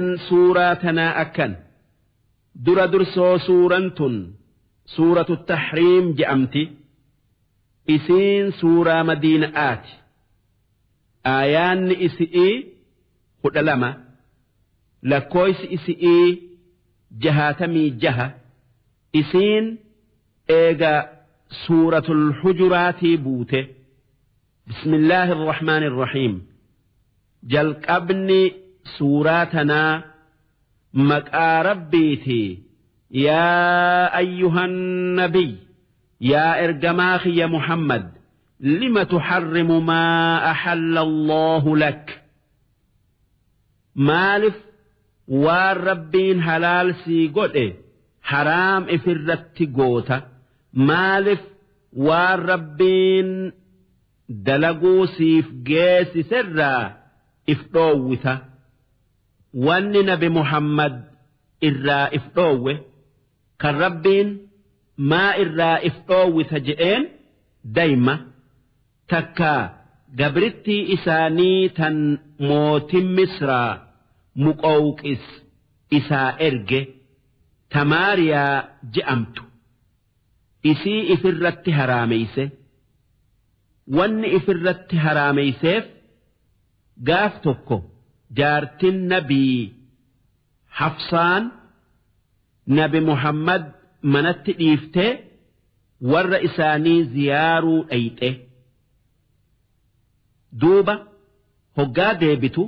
Suuraa tanaa akkan dura dursoo suuran tun suuratu tahriim je'amti. Isiin suuraa madiina'aati. Aayaanni isi'ii 12, lakkooysi isi'ii 66. Isiin eega suuratul hujuraatii buute. Bismillaahi irrahmaani irrahiim. Jalqabni suuraa tanaa maqaa Rabbiiti. Yaa ayyuhan nabiy, yaa ergamaa kiyya Muhammad, lima tuharrimu maa ahalla Allahu lak, maalif waan Rabbiin halaal sii godhe haraam ifirratti goota? Maalif waan Rabbiin dalaguu siif geessiserraa if dhoowwita? Wanni nabi Muhammad irraa if dhoowwe, kan Rabbiin maa irraa if dhoowwita je'een, dayma takka gabrittii isaanii tan mootin Misraa Muqowqis isaa erge, ta Maariyaa je'amtu, isii ifirratti haraameyse. Wanni ifirratti haraameyseef, gaaf tokko jaartin nabii Hafsaan nabi Muhammad manatti dhiiftee warra isaanii ziyaaruu dhayxe. Duuba hoggaa deebitu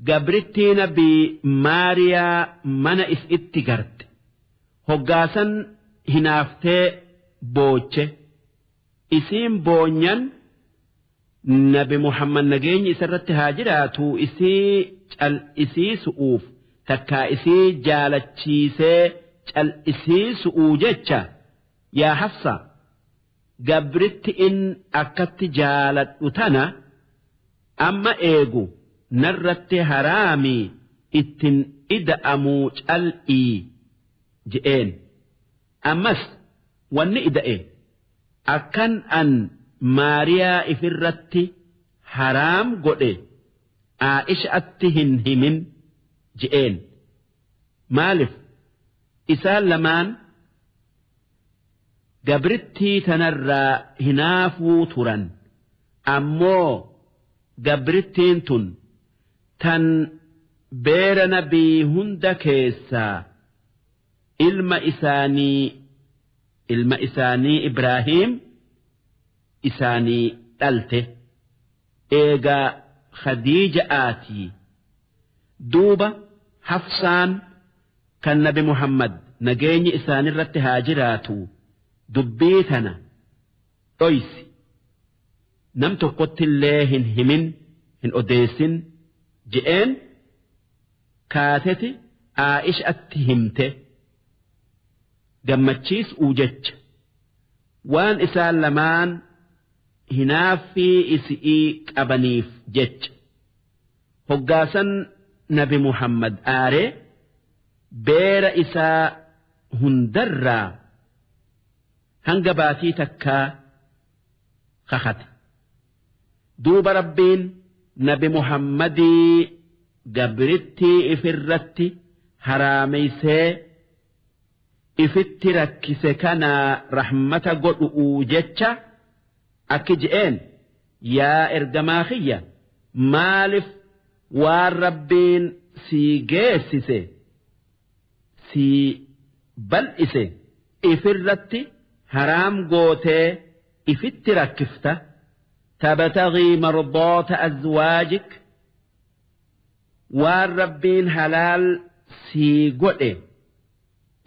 gabrittii nabii Maariyaa mana is'itti garte. Hoggaasan hinaaftee booche. Isiin boonyan nabi Muhammad nageenyi isarratti haa jiraatu isii cal'isiisu'uuf takkaa isii jaalachiisee cal'isiisu'uu jecha, yaa Hafsa, gabritti in akkatti jaaladhu tana amma eegu narratti haraami, ittin ida'amuu cal'ii je'een. Ammas wanni ida'e akkan an Maariyaa ifirratti haraam godhe Aa'isha'atti hin himin je'een. Maalif isaan lamaan gabrittii tanarraa hinaafuu turan, ammoo gabrittiin tun tan beera nabii hunda keessaa ilma isaanii ilma isaanii Ibraahiim isaanii dhalte, eega Khadiija'aatii. Duuba Hafsaan kan nabi Muhammad nageenyi isaanirratti haa jiraatu dubbii tana dhoysi, nam tokkottillee hin himin, hin odeessin je'een, kaateti Aa'ishatti himte gammachiis'uu jecha, waan isaan lamaan hinaaffii isi'ii qabaniif jecha. Hoggaasan nabi Muhammad aaree beera isaa hundarraa hanga baatii takkaa kakate. Duuba Rabbiin nabi Muhammadii gabrittii ifirratti haraameysee ifitti rakkise kanaa rahmata godhu'uu jecha akki je'een: yaa ergamaa kiyya, maalif waan Rabbiin sii geessise, sii bal'ise ifirratti haraam gootee ifitti rakkifta? Tabtagii mardoota azwaajik, waan Rabbiin halaal sii godhe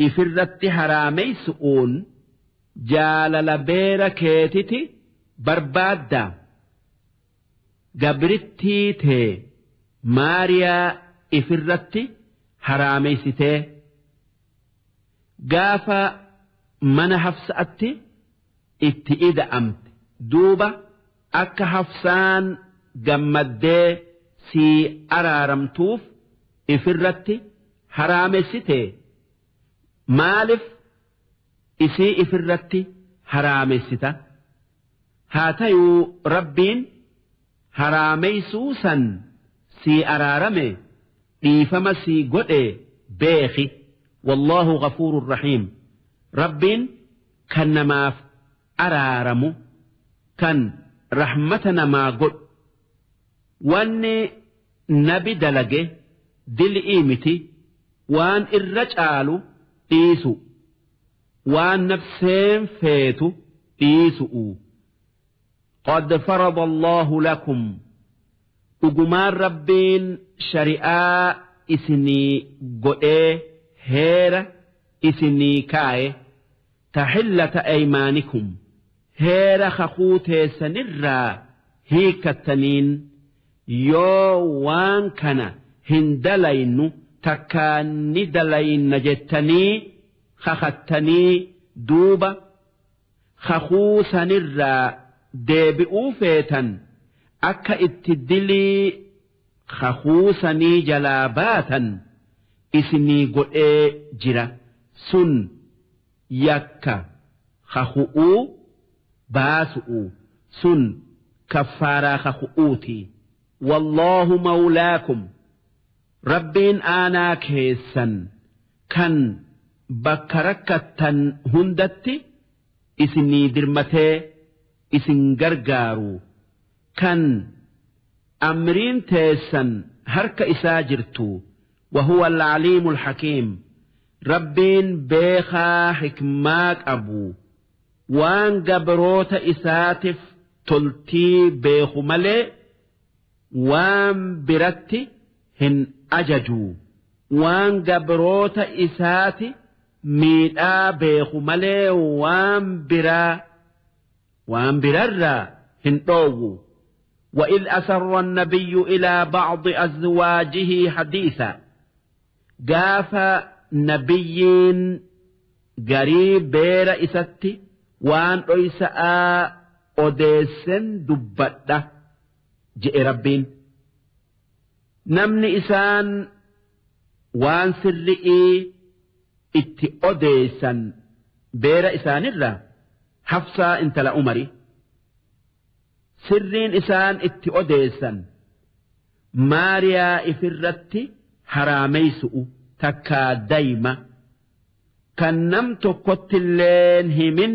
ifirratti haraameysu'uun jaalala beera keetiti barbaadda? Gabrittii tee Maariyaa ifirratti haraameysitee gaafa mana Hafsa'atti itti ida'amte, duuba akka Hafsaan gammaddee sii araaramtuuf ifirratti haraamessite. Maalif isii ifirratti haraamessita? Haa tayuu Rabbiin haraameysuu san sii araarame. Dhiifama sii godhe beeki. Wallaahu ghafuurun rahiim. Rabbiin kan namaaf araaramu, kan rahmata namaa godhu. Wanni nabi dalage dil'ii miti, waan irra caalu dhiisu, waan nafseen feetu dhiisu'u. Qad farada Allaahu lakum, dhugumaan Rabbiin shari'aa isinii godhee heera isinii kaaye, taxillata aymaanikum, heera kakuu teessanirraa hiikkattaniin, yoo waan kana hin dalaynu takkaa ni dalayna jettanii kakattanii duuba kakuu sanirraa deebi'uu feetan, akka itti dilii kakuu sanii jalaa baatan isinii godhee jira. Sun yakka kaku'uu baasu'u, sun kaffaaraa kaku'uuti. Wallaahu mawlaakum, Rabbiin aanaa keessan kan bakka rakkattan hundatti isinii dirmatee isin gargaaru, kan amriin teessan harka isaa jirtu. Wahuwa al-aliimul hakiim, Rabbiin beekaa hikmaa qabu, waan gabroota isaatif toltii beeku malee waan biratti hin ajaju, waan gabroota isaati miidhaa beeku malee waan biraa waan birarraa hin dhoowwu. وإذ أسر النبي إلى بعض أزواجه حديثا، gaafa nabiyyiin garii beera isatti waan dhoysa'aa odeessen dubbadha je'e Rabbiin. Namni isaan waan sirri'ii itti odeessan beera isaanirraa Hafsaa intala Umari. Sirriin isaan itti odeessan maariyaa ifirratti haraameysu'u takkaa dayma kan nam tokkottilleen himin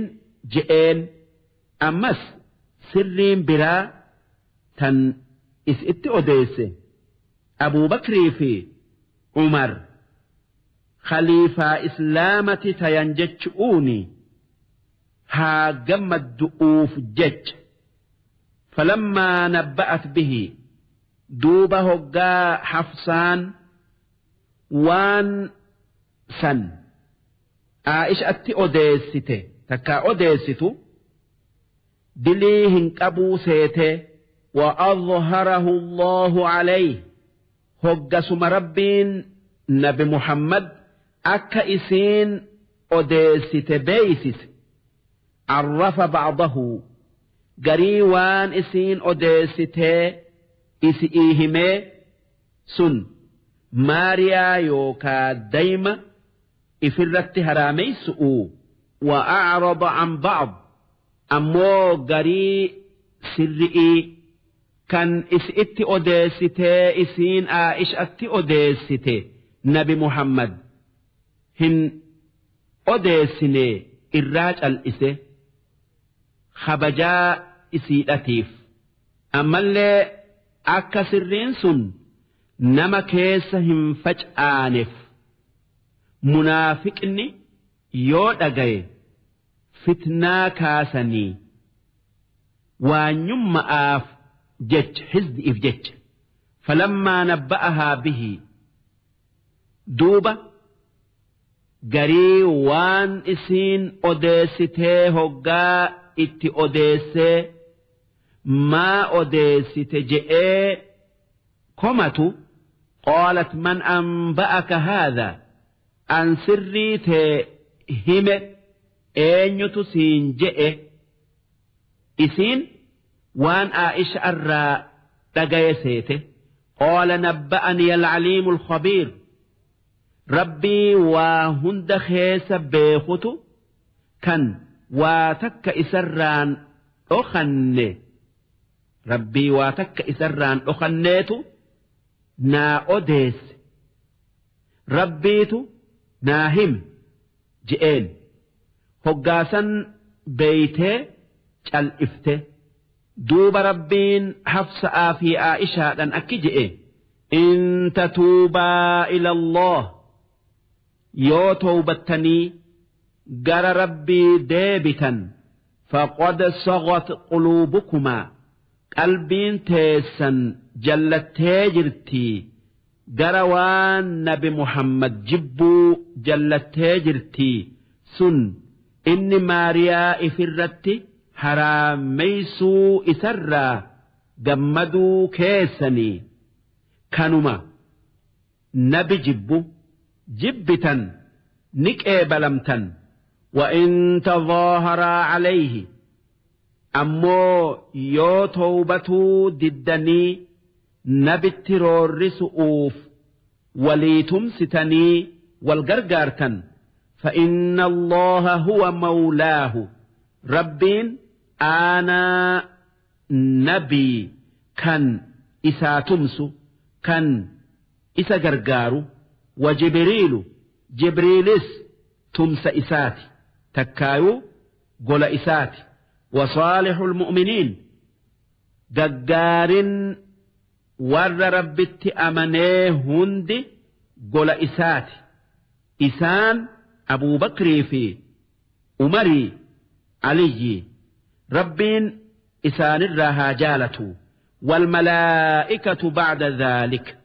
je'een. Ammas sirriin biraa tan is itti odeesse Abuu Bakrii fi Umar khaliifaa islaamati tayan jechu'uuni haa gammaddu'uuf jecha. Falammaa nabba'at bihi, duuba hoggaa Hafsaan waan san Aa'isha'atti odeessite takkaa odeessitu dilii hin qabuu seetee. Wa adhharahu Allaahu alayhi, hoggasuma Rabbiin nabi Muhammad akka isiin odeessite beeysise. Arrafa ba'dahu, garii waan isiin odeessitee isi'ii himee, sun maariyaa yookaa dayma ifirratti haraameysu'uu. Wa a'rada an ba'd, ammoo garii sirri'ii kan isi'itti odeessitee isiin aa'ish'atti odeessite nabi Muhammad hin odeessine irraa cal'ise kabajaa isiidhatiif. Ammallee akka sirriin sun nama keessa hin fac'aanef, munaafiqni yoo dhagaye fitnaa kaasanii waanyumma'aaf jecha, hizdi'iif jecha. Falammaa nabba'ahaa bihi, duuba garii waan isiin odeessitee hoggaa itti odeessee, maa odeessite je'ee komatu, qaalat man anba'aka haadha, an sirrii tee hime eenyutu siin je'e? Isiin waan Aa'isha irraa dhagaye seete. Qaala nabba'ani al-aliimu al-khabiir, Rabbii waa hunda keessa beekutu, kan waa takka isarraan dhokanne, Rabbii waa takka isarraan dhokanneetu naa odeesse. Rabbiitu naa hime je'een. Hoggaasan beeytee cal'ifte. Duuba Rabbiin Hafsa'aa fi Aa'ishaadhan akki je'e: In tatuubaa ila Allah, yoo towbattanii gara Rabbii deebitan, faqad sagat quluubukumaa, qalbiin teessan jallattee jirtii, gara waan nabi Muhammad jibbuu jallattee jirtii. Sun inni Maariyaa ifirratti haraameysuu isarraa gammaduu keessanii, kanuma nabi jibbu jibbitan ni qeebalamtan. Wa in tadaaharaa calayhi, ammoo yoo towbatuu diddanii nabitti roorrisu'uuf walii tumsitanii wal gargaartan, فإن الله هو مولاه، Rabbiin aanaa nabii kan isaa tumsu, kan isa gargaaru, وجبريل، Jibriilis tumsa isaati takkaayuu gola isaati, وصالح المؤمنين، gaggaarin warra Rabbitti amanee hundi gola isaati. Isaan Abuubakrii fi Umarii, Aliyyi, Rabbiin isaanirraa haa jaalatu, والملائكة بعد ذلك،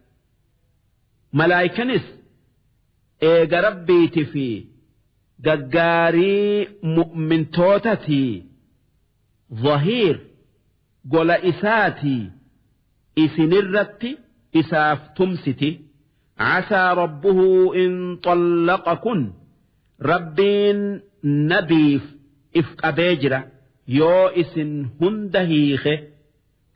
malaayikanis eega Rabbiiti fi gaggaarii mu'mintootatii ظهير, gola isaatii isinirratti isaaf tumsiti. عسى ربه إن طلقكن، Rabbiin nabiif if qabee jira yoo isin hunda hiike,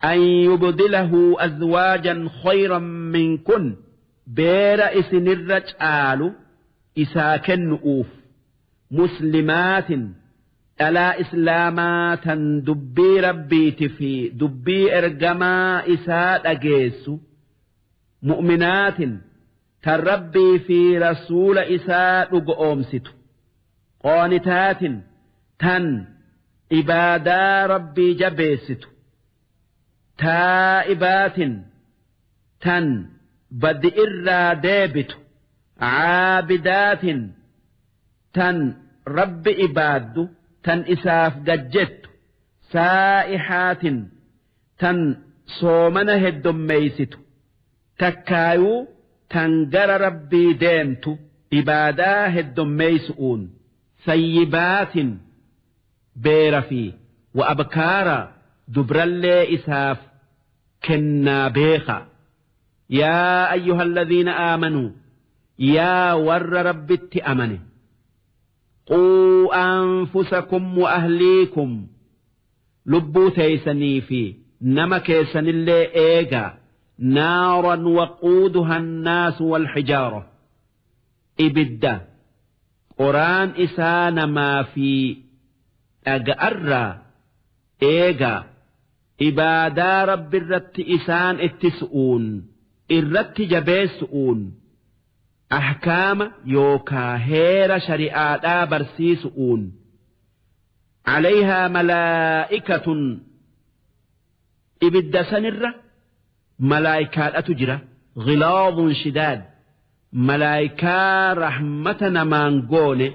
أن يبدله أزواجا خيرا منكن، beera isinirra caalu isaa kennu'uuf, مسلمات، dhalaa Islaamaa tan dubbii Rabbiiti fi dubbii ergamaa isaa dhageessu, مؤمنات، tan Rabbii fi rasuula isaa dhugoomsitu, قانتات، tan ibaadaa Rabbii jabeessitu, تائبات، tan badi irraa deebitu, عابدات، tan Rabbi ibaaddu, tan isaaf gajjettu, سائحات، tan soomana heddommeeysitu takkaayuu tan gara Rabbii deemtu ibaadaa heddommeeysu'uun, ثيبات، beera fi وأبكارا، dubrallee isaaf kennaa beeka. يا أيها الذين آمنوا، yaa warra Rabbitti amane, قوا أنفسكم وأهليكم، lubbuu teeysanii fi nama keessanillee eegaa, نارا وقودها الناس والحجارة، ibidda qoraan isaa namaa fi dhaga'arraa eegaa. Ibaadaa Rabbi irratti isaan ittisu'uun, irratti jabeessu'uun, ahkaama yookaa heera shari'aadhaa barsiisu'uun. عليها ملائكة، ibidda sanirra malaayikaadhatu jira, غلاظ شداد، malaayikaa rahmata namaan goone,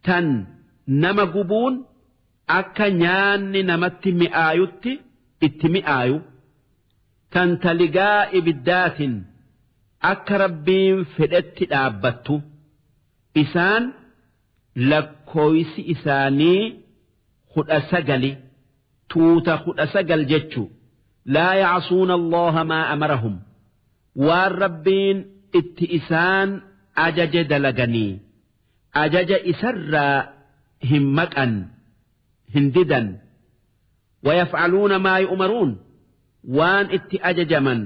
tan nama gubuun akka nyaanni namatti mi'aayutti itti mi'aayu, tan taligaa ibiddaatiin akka Rabbiin fedhetti dhaabbattu. Isaan lakkooysi isaanii 19, tuuta 19 jechu. لا يعصون الله ما أمرهم، waan Rabbiin itti isaan ajaje dalaganii, ajaja isarraa hin maqan, hin didan, ويفعلون ما يؤمرون، waan itti ajajaman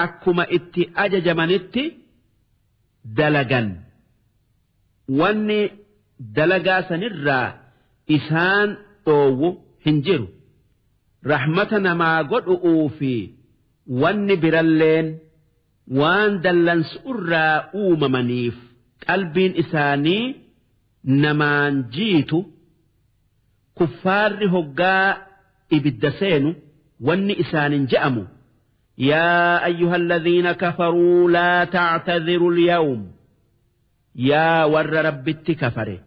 akkuma itti ajajamanitti dalagan. Wanni dalagaa sanirraa isaan dhoowwu hin jiru. Rahmata namaa godhu'uu fi wanni biralleen waan dallansu'urraa uumamaniif. Qalbiin isaanii namaan jiitu. Kuffaarri hoggaa ibidda seenu wanni isaanin je'amu: Yaa ayyuha alladhiina kafaruu, laa tactadiru alyawm. Yaa warra Rabbitti kafare,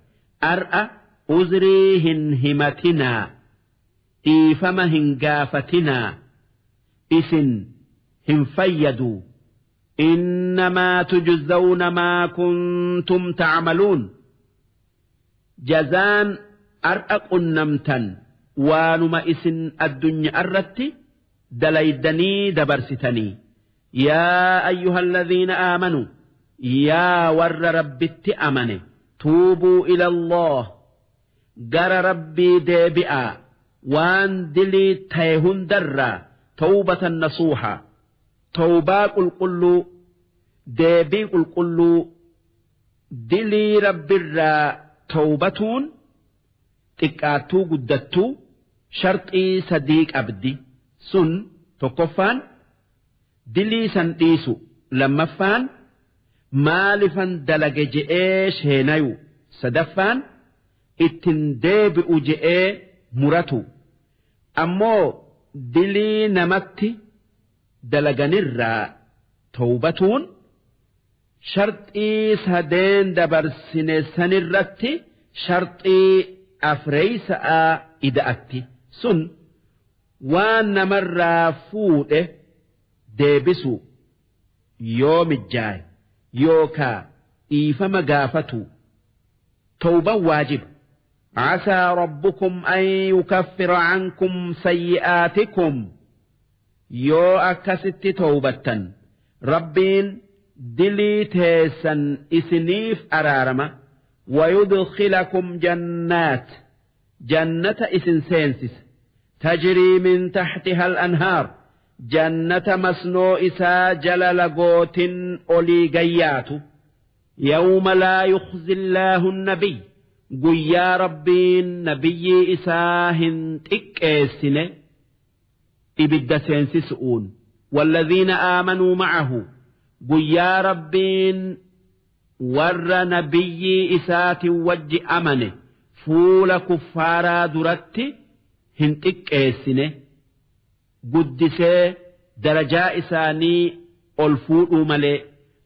ar'a uzrii hin himatinaa, dhiifama hin gaafatinaa, isin hin fayyadu. Innamaa tujzawna maa kuntum tacmaluun. Jazaan ar'a qunnamtan waanuma isin addunyaa irratti dalaydanii dabarsitanii. Yaa ayyuha alladhiina aamanuu, yaa warra Rabbitti amane, tuubuu ila Allah, gara Rabbii deebi'aa, waan dilii ta'e hundarraa tawbatan nasuuha, tawbaa qulqulluu, deebii qulqulluu. Dilii Rabbirraa tawbatuun xiqqaattuu guddattuu sharxii sadii qabdi. Sun tokkoffaan dilii san dhiisu, lammaffaan maalifan dalage je'ee sheenayu, sadaffaan ittin deebi'u je'ee muratu. Ammoo dilii namatti dalaganirraa tawbatuun sharxii sadeen dabarsine sanirratti sharxii afreeysa'a ida'atti. Sun waan namarraa fuudhe deebisu yoo mijjaaye, yookaa dhiifama gaafatu. Tawban waajiba. عسى ربكم أن يكفر عنكم سيئاتكم. Yoo akkasitti tawbattan, Rabbiin dilii teessan isiniif araarama. ويدخلكم جنات، jannata isin seensis، تجري من تحتها الأنهار، jannata masnoo isaa jala lagootin olii gayyaatu. يوم لا يخزي الله النبي، guyyaa Rabbiin nabiyyii isaa hin xiqqeessine ibidda seensisu'uun. والذين آمنوا معه، guyyaa Rabbiin warra nabiyyii isaatin wajji amane fuula kuffaaraa duratti hin xiqqeessine, guddisee darajaa isaanii ol fuudhuu malee.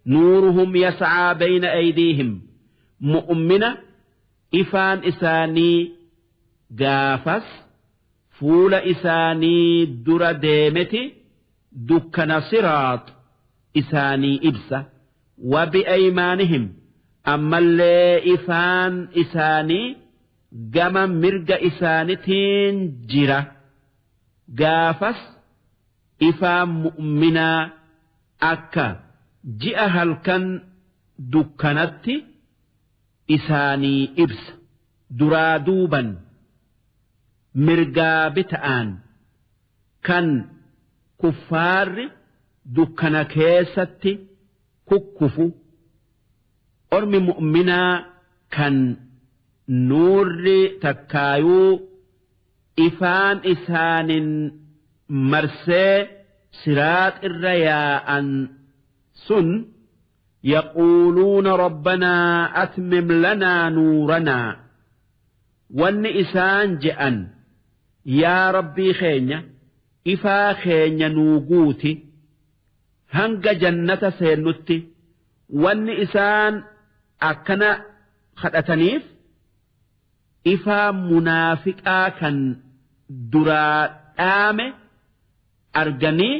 نورهم يسعى بين أيديهم، mu'mina ifaan isaanii gaafas fuula isaanii dura deemeti dukkana siraax isaanii ibsa. وبأيمانهم، ammallee ifaan isaanii gama mirga isaanitiin jira. Gaafas ifaan mu'minaa akka ji'a halkan dukkanatti isaanii ibsa, duraa duuban, mirgaa bita'aan. Kan kuffaarri dukkana keessatti kukkufu, ormi mu'minaa kan nuurri takkaayuu ifaan isaanin marsee siraax irra yaa'an sun: يقولون ربنا أتمم لنا نورنا. Wanni isaan je'an: Yaa Rabbii keenya, ifaa keenya nuu guuti hanga jannata seennutti. Wanni isaan akkana kadhataniif ifaa munaafiqaa kan duraa dhaame arganii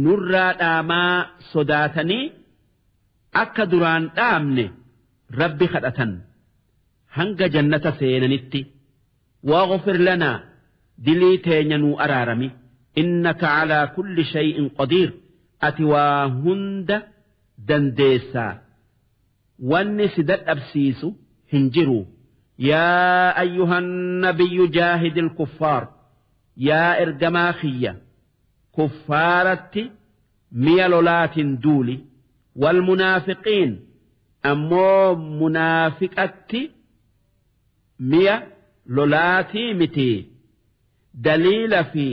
nurraa dhaamaa sodaatanii akka duraan dhaamne Rabbi kadhatan hanga jannata seenanitti. واغفر لنا، dilii teenya nuu araarami. إنك على كل شيء قدير، ati waa hunda dandeessaa, wanni si dadhabsiisu hin jiru. يا أيها النبي جاهد الكفار، yaa ergamaa kiyya, kuffaaratti mi'a lolaatiin duuli. والمنافقين، ammoo munaafiqatti mi'a lolaatii miti, daliila fi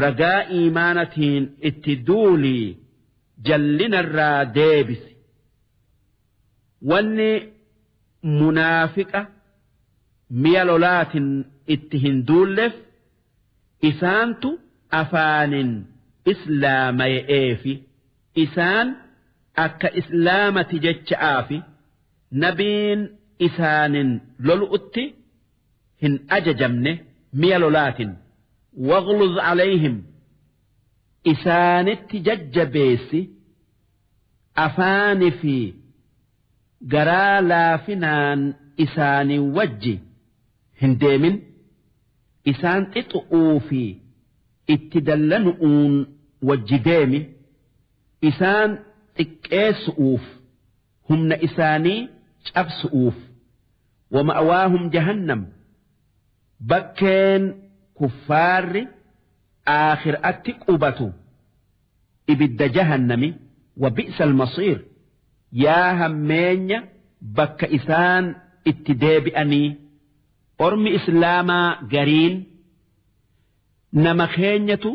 ragaa iimaanatiin itti duulii jallinarraa deebisi. Wanni munaafiqa mi'a lolaatin itti hin duulleef isaantu afaanin islaamaye'eefi isaan akka islaamati jecha'aafi nabiin isaanin lolu'utti hin ajajamne mi'a lolaatin. Waghluz alayhim, isaanitti jajjabeessi, afaani fi garaa laafinaan isaanii wajji hin deemin, isaan xixu'uu fi itti dallanu'uun wajji deemi, isaan xiqqeessu'uuf, humna isaanii cabsu'uuf. Wama'awaahum jahannam, bakkeen kuffaarri aakhir'atti qubatu ibidda jahannami. Wa bi'sal masiir, yaa hammeenya bakka isaan itti deebi'anii. Ormi islaamaa gariin nama keenyatu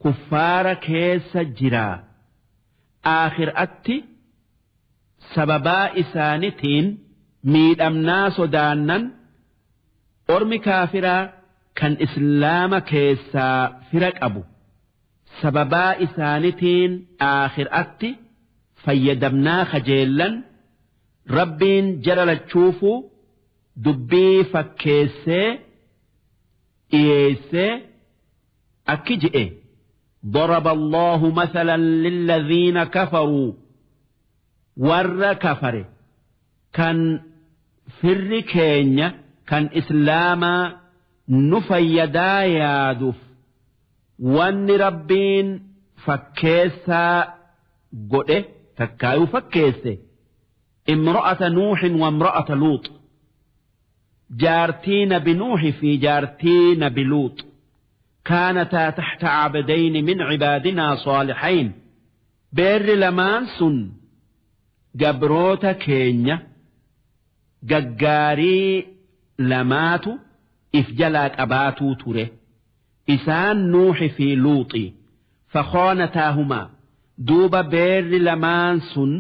kuffaara keessa jiraa, aakhir'atti sababaa isaanitiin miidhamnaa sodaannan, ormi kaafiraa kan islaama keessaa fira qabu sababaa isaanitiin aakhir'atti fayyadamnaa kajeellan, Rabbiin jara lachuufuu dubbii fakkeessee dhiyeessee akki je'e: ضرب الله مثلا للذين كفروا, warra kafare kan firri keenya kan islaamaa nu fayyadaa yaaduuf wanni Rabbiin fakkeessaa godhe takkaayuu fakkeesse, امرأة نوح وامرأة لوط, jaartii nabi Nuuhi fi jaartii nabi Luux. كانتا تحت عبدين من عبادنا صالحين, beerri lamaan sun gabroota keenya gaggaarii lamaatu if jalaa qabaatuu ture, isaan Nuuhi fi Luuxi. فخانتاهما, duuba beerri lamaan sun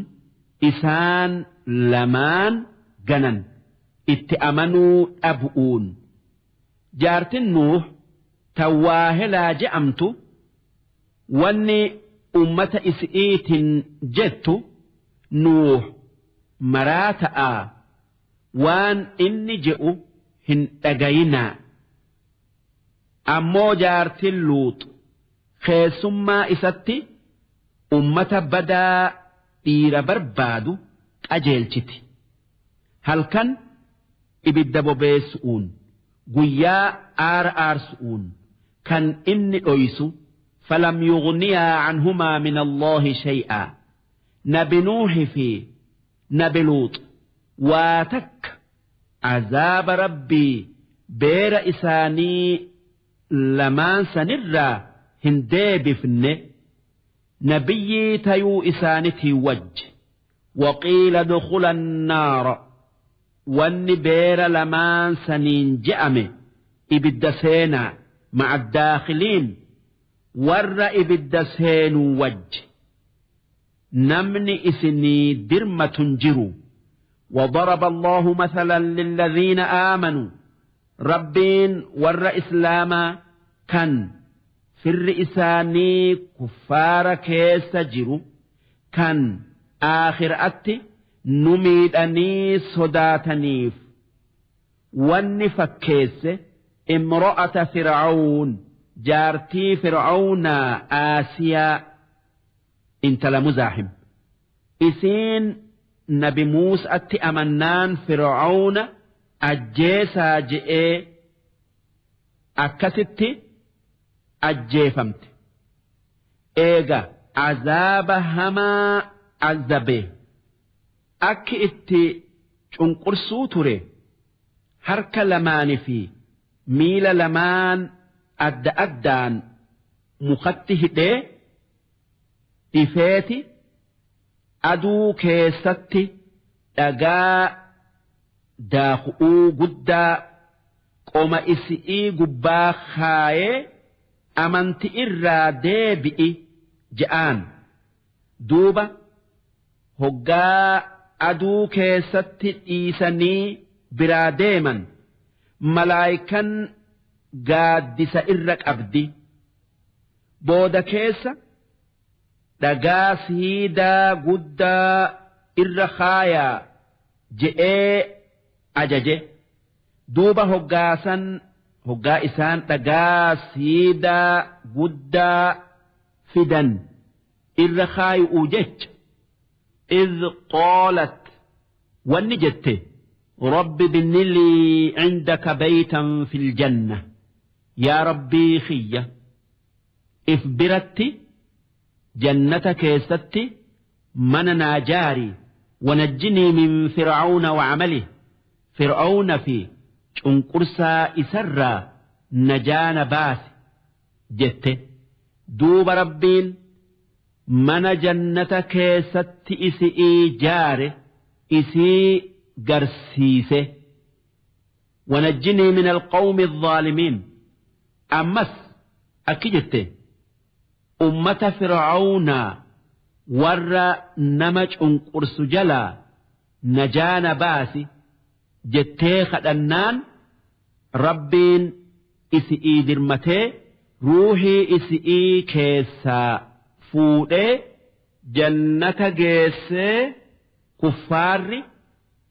isaan lamaan ganan itti amanuu dhabu'uun. Jaartin Nuuh tawaahelaa je'amtu wanni ummata isi'iitin jettu, Nuuh maraa ta'aa, waan inni je'u hin dhagayinaa. Ammoo jaartin Luux keessummaa isatti ummata badaa dhiira barbaadu qajeelchiti, halkan ibidda bobeessu'uun, guyyaa aara aarsu'uun kan inni dhoysu. فلم يغنيا عنهما من الله شيئا, nabi Nuuhi fi nabi Luux waa takka azaaba Rabbii beera isaanii lamaan sanirraa hin deebifne nabiyyii tayuu isaanitii wajji. وقيل ادخلا النار, wanni beera lamaan saniin je'ame, ibidda seenaa, مع الداخلين, warra ibidda seenuu wajji, namni isinii dirmatun jiru. وضرب الله مثلا للذين آمنوا, Rabbiin warra islaamaa kan firri isaanii kuffaara keessa jiru kan aakhiraatti nu miidhanii sodaataniif wanni fakkeesse, امرأة فرعون, jaartii Fir'aawnaa Aasiyaa intala Muzaaxim. Isiin nabi Muusatti amannaan Fir'aawna ajjeesaa je'ee akkasitti ajjeefamte. Eega azaaba hamaa azabe, akki itti cunqursuu ture, harka lamaanii fi miila lamaan adda addaan mukatti hidhee dhifeeti aduu keessatti dhagaa daaku'uu guddaa qoma isi'ii gubbaa kaayee, amanti irraa deebi'i je'aan. Duuba hoggaa aduu keessatti dhiisanii biraa deeman malaayikan gaaddisa irra qabdi. Booda keessa dhagaa siidaa guddaa irra kaayaa je'ee ajaje. Duuba hoggaasan hoggaa isaan dhagaa siidaa guddaa fidan irra kaayu'uu jecha. إذ قالت wanni jette: رب ابن لي عندك بيتا في الجنة. Yaa Rabbii kiyya, if biratti jannata keessatti mana naa jaari. ونجني من فرعون وعمله. Fir'aawna fi cunqursaa isarraa najaa na baasi jette. Duuba Rabbiin mana jannata keessatti isi'ii jaare isii garsiise. ونجني من القوم الظالمين. Ammas akki jette: ummata Fir'aawnaa warra nama cunqursu jalaa najaa na baasi jettee kadhannaan, Rabbiin isi'ii dirmatee ruuhii isi'ii keessaa fuudhee jannata geessee, kuffaarri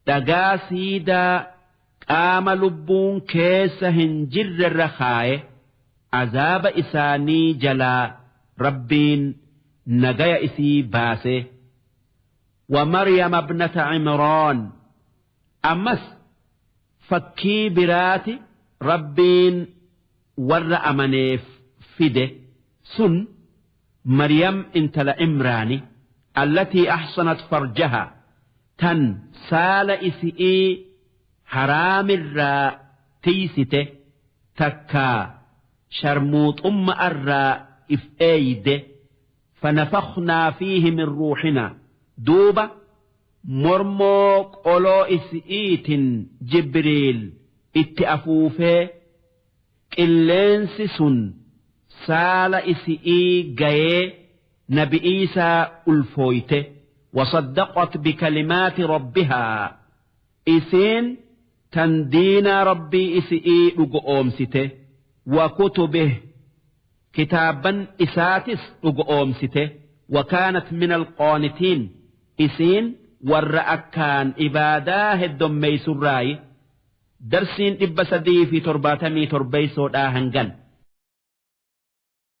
dhagaa siidaa qaama lubbuun keessa hin jirrerra kaaye. Azaaba isaanii jalaa Rabbiin nagaya isii baase. ومريم ابنة عمران. Ammas fakkii biraati Rabbiin warra amaneef fide. Sun Maryam intala Imraani, التي أحصنت فرجها, tan saala isi'ii haraamirraa tiysite, takkaa sharmuuxumma irraa if eeyde. فنفخنا فيه من روحنا. Duuba mormoo qoloo isi'iitin Jibriil itti afuufee, qilleensi sun saala isi'ii gayee Nabi Iisaa ulfooyte. وصدقت بكلمات ربها. Isiin tan diinaa Rabbii isi'ii dhugoomsite, وكتبه, kitaabban isaatis dhugoomsite. وكانت من القانتين. Isiin warra akkaan ibaadaa heddommeeysurraayi. Darsiin 377 hangan.